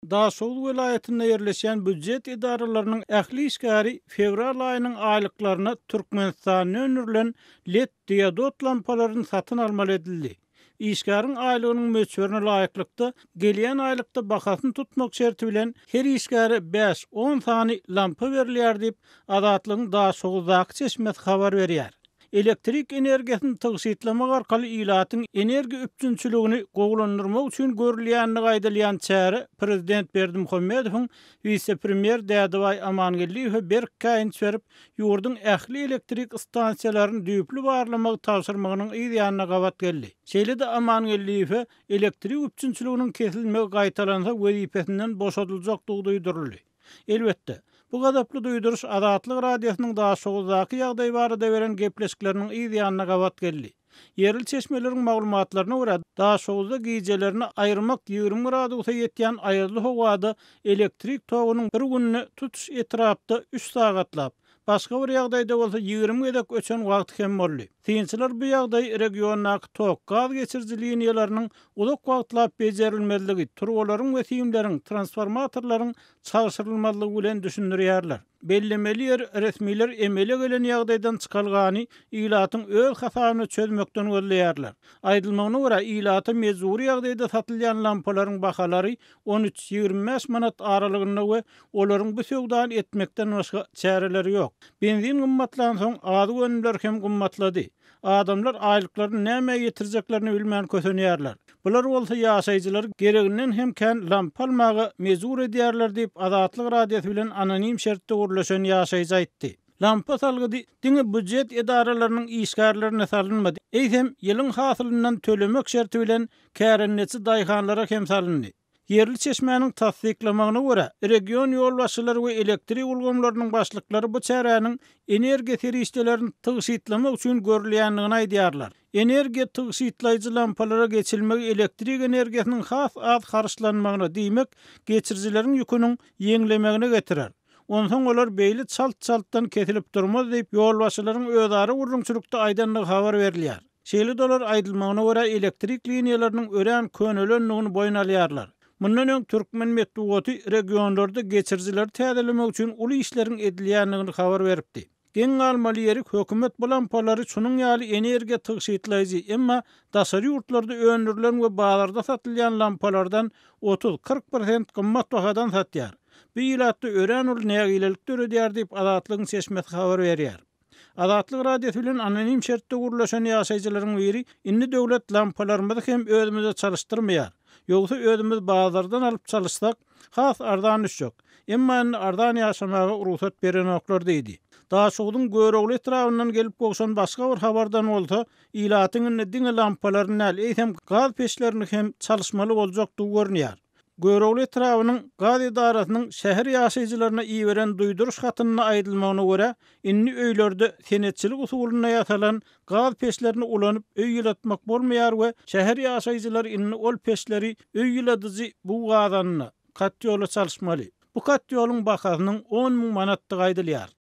Daşoguz welaýatynda ýerleşýän býujet edaralarynyň ähli işgäri fewral aýynyň aýlyklaryna Türkmenistanda öndürilen led diodod lampalaryny satyn almaly edildi. Işgäriň aýlygynyň möçberine laýyklykda, gelýän aýlykda bahasyny tutmak şerti bilen her işgäre bäş-on sany lampa berilýär diýip, Azatlygyň Daşoguzdaky çeşmesi habar berýär. Elektrik energiýasyny tygşytlamak arkaly ilatyň energiýa üpjünçiligini gowulandyrmak üçin görülýändigi aýdylýan çäre prezident Berdimuhamedowyň wise-premýer Dädebaý Amangeldiýewe berk käýinç berip, ýurduň ähli elektrik stansiýalaryny düýpli barlamagy tabşyrmagynyň yz ýanyna gabat geldi. Şeýle-de Amangeldiýewe elektrik üpjünçiliginiň kesilmegi gaýtalansa wezipesinden boşadyljakdygy duýduryldy. Elbetde, bu gazaply duýduryş Azatlyk Radiosynyň Daşoguzdaky ýagdaý barada beren gepleşikleriniň yz ýanyna gabat geldi. Ýerli çeşmeleriň maglumatlaryna görä, Daşoguzda gijelerine aýyrmak 20 gradusa ýetýän aýazly howada elektrik togunyň bir günde tutuş etrapda üç sagatlap, başga bir ýagdaýda bolsa 20 gezek öçen wagty hem boldy. Synçylar bu ýagdaýy regiondaky tok, gaz geçiriji liniýalarynyň uzak wagtlap bejerilmezligi, turbalaryň we simleriň, transformatorlaryň çalşyrylmazlygy bilen düşündirýärler. Bellemeli ýeri, resmiler emele gelen ýagdaýdan çykalgany ilatyň öz hasabyna çözmekden gözleýärler. Aýdylmagyna görä, ilata mejbury ýagdaýda satylýan lampalaryň bahalary 13, 25 manat aralygynda we Olaryň bu söwdany etmekden başga çäreleri ýok. Benzin gymmatlansoň, azyk önümleri hem gymmatlady. Adamlar aýlyklaryny nämä ýetirjeklerini bilmän kösenýärler. Bular bolsa ýaşaýjylary gereginden hem kän lampa almaga mejbur edýärler diýip, Azatlyk Radiosy bilen anonim şertde gürleşen ýaşaýjy aýtdy. Lampa salgydy diňe býujet edaralarynyň işgärlerine salynmady, eýsem, ýylyň hasylyndan tölemek şerti bilen kärendeçi daýhanlara hem salyndy. Ýerli çeşmäniň tassyklamagyna görä, region ýolbaşçylary we elektrik ulgamlarynyň başlyklary bu çäräniň energiýa serişdelerini tygşytlamak üçin görülýändigini aýdýarlar. Energiýa tygşytlaýjy lampalara geçilmegi elektrik energiýasynyň has az harçlanmagyna, diýmek, geçirijileriň ýüküniň ýeňlemegine getirer. Onsoň olar beýle çalt-çaltdan kesilip durmaz diýip, ýolbaşçylaryň özara gürrüňçilikde aýdandygy habar berilýär. Şeýle-de olar aýdylmagyna görä elektrik liniýalarynyň örän könelendigini boýun alýarlar. Mundan öň türkmen metbugaty regionlarda geçirijileri täzelemek üçin uly işleriň edilýändigini habar beripdi. Geň galmaly ýeri hökümet bu lampalary şunuň ýaly energiýa tygşytlaýjy, emma daşary ýurtlarda öndürilen we bazarda satylýan lampalardan 30, 40 prosent gymmat bahadan satýar. Bu ilatda örän uly nägilelik döredýär diýip, Azatlygyň çeşmesi habar berýär. Azatlyk Radiosy bilen anonim şertde gürleşen ýaşaýjylaryň biri indi döwlet lampalarymyzy hem özümize çalyşdyrmaýar. Ýogsa özümiz bazardan alyp çalyşsak, has arzan düşjek. Emma indi arzan ýaşamaga rugsat berenoklar diýdi. Daşogzuň Görogly etrabyndan gelip gowşan başga bir habardan bolsa, ilatyň indi diňe lampalaryny däl, eýsem gaz peçlerini hem çalyşmaly boljakdygy görünýär. Görogly etrabynyň gaz edarasynyň şäher ýaşaýjylaryna iberen duýduryş hatynda aýdylmagyna görä, indi öýlerde senetçilik usulynda ýasalan gaz peçlerini ulanyp öý ýylatmak bolmaýar we şäher ýaşaýjylary indi ol peçleri öý ýyladyjy bug gazanyna, katýola çalyşmaly. Bu katýolyň bahasynyň 10 müň manatdygy aýdylýar.